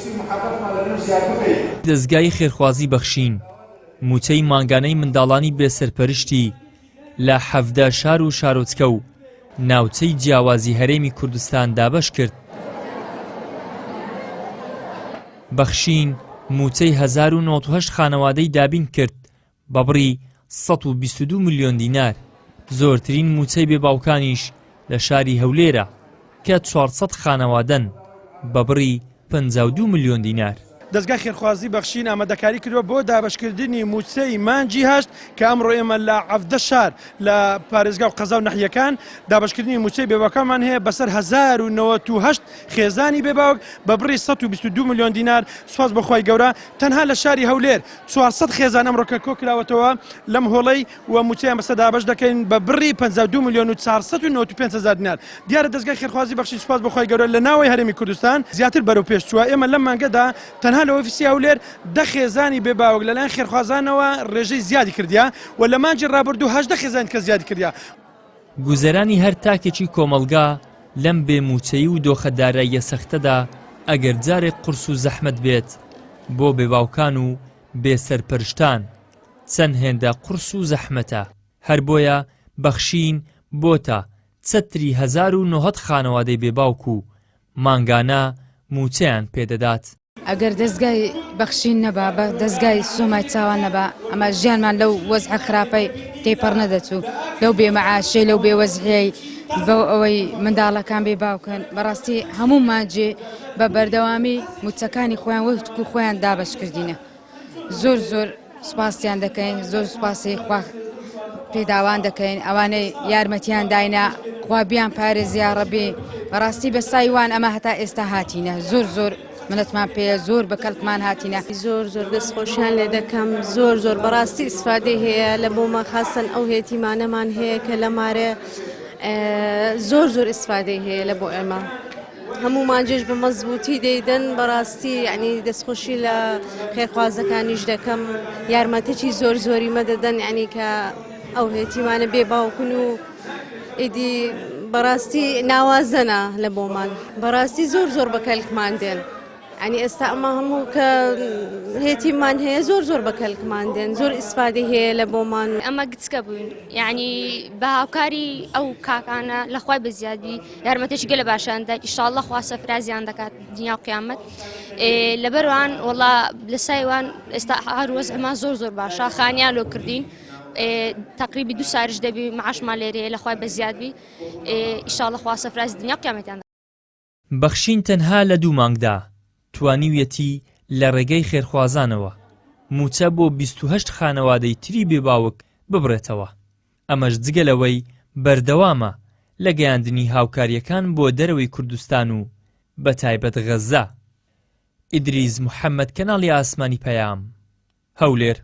خۆشەویستی و محەبەتمان لە نێو زیاد بکەی. دەزگای خێرخوازی بەخشین مووچەی مانگانەی منداڵانی بێ سەرپەرشتی لە 17 شار و شارۆچکە و ناوچەی جیاوازی هەرێمی کوردستان دابەش کرد. بەخشین مووچەی 1098 خانەوادەی دابین کرد بە بڕی 122 ملیۆن دینار، زۆرترین مووچەی بێ باوکانیش لە شاری هەولێرە کە 400 خانەوادەن بە بڕی 52 ملیۆن دینار. دەزگای خێرخوازی بەخشین ئامادەکاری کردووە بۆ دابەشکردنی مووچەی مانگی هەشت کە ئەمڕۆ ئێمە لە 17 شار لە پارێزگا و قەزا و نەحیەکان دابەشکردنی مووچەی بێباوکانمان هەیە بەسەر 1098 خێزانی بێباوک بە بڕی 122 ملیۆن دینار سوپاس بۆ خوای گەورە تەنها لە شاری هەولێر 400 خێزان ئەمڕۆ کە کۆکراوەتەوە لەم هۆڵەی و مووچەیان بەسەر دابەش دەکەین بە بڕی 52 ملیۆن و 495 هەزار دینار. دیارە دەزگای خێرخوازی بەخشین سوپاس بۆ خوای گەورە لە ناوەی هەرێمی کوردستان زیاتر بەرەو پێش چووە، ئێمە لەم مانگەدا تەنها لە ئۆفیسی هەولێر دە خێزانی بێ باوک لەلایەن خێرخوازانەوە ڕێژەی زیادی کردیە و لە مانگی ڕابردوو 18 خێزانی دیکە زیادی کردیە. گوزەرانی هەر تاکێکی کۆمەڵگا لەم بێ مووچەیی و دۆخە داراییە سەختەدا ئەگەر جارێک قورس و زەحمەت بێت بۆ بێ باوکان و بێ سەرپەرشتان چەند هێندە قورس و زەحمەتە، هەر بۆیە بەخشین بۆتە چەتری 1090 خانەوادەی بێ باوک و مانگانە مووچەیان پێ دەدات. ئەگەر دەزگای بەخشین نەبا، بە دەزگای سۆمای چاوان نەبا، ئەمە ژیانمان لەو وەزعە خراپەی تێپەڕ نەدەچوو، لەو بێ مەعاشەی، لەو بێ وەزعیەی، بەو ئەوەی منداڵەکان بێ باوکن، بەڕاستی هەموومان جێ بە بەردەوامی مووچەکانی خۆیان وەکو خۆیان دابەش کردینە. زۆر زۆر سوپاسیان دەکەین زۆر سوپاسی خوا پێداوان دەکەین ئەوانەی یارمەتیان داینا خوا بیان پارێزی یاڕەبی بەڕاستی بە سایوان ئەمە هەتا ئێستا هاتینە زۆر زۆر منەتمان پێ زۆر بە کەڵکمان هاتینە زۆر زۆر دەست خۆشیان لێ دەکەم زۆر زۆر بەڕاستی ئیسفادەی هەیە لە بۆمە خاستن ئەو هێتیمانەمان هەیە کە لە مارێ زۆر زۆر ئیسفادەی هەیە لە بۆ ئێمە. هەموو مانجێش بە مەزبووتی دەیدەن بەڕاستی یعنی دەستخۆشی لە خێرخوازەکانیش دەکەم یارمەتێکی زۆر زۆری مە دەدەن یعنی کە ئەو هێتیمانە بێ باوکن و ئیدی بەڕاستی ناوازەنە لە بۆمان بەڕاستی زۆر زۆر بە کەلکمان دێن. ئەنی ئێستا ئەمە هەموو کە هێتیمان هەیە زۆر زۆر بە کەلکمان دێن زۆر ئیسفادەی هەیە لە بۆمان. ئەمە گچکە بووین یعنی بە هاوکاری ئەو کاکانە لە خوای بەزیادی یارمەتێکی گەلە باشیان دا ئیشاڵڵە خوا سەفرازیان دەکات دنیا و قیامەت لەبەروان وەڵا لە سایوان ئێستا هەر وەزعمان زۆر زۆر باشە خانیان لۆ کردین تقریبی دوو سارش دەبی معاشمان لێرەیە لە خوای بەزیاد بی ئیشاڵڵە خوا سەفرازی دنیا و قیامەتیان بەخشین تەنها لە دوو مانگدا توانیویەتی لە ڕێگەی خێرخوازانەوە مووچە بۆ 28 خانەوادەی تری بێ باوک ببڕێتەوە، ئەمەش جگە لەوەی بەردەوامە لە گەیاندنی هاوکارییەکان بۆ دەرەوەی کوردستان و بەتایبەت غەززە. ئیدریس محەمەد کەناڵی ئاسمانی پەیام، هەولێر.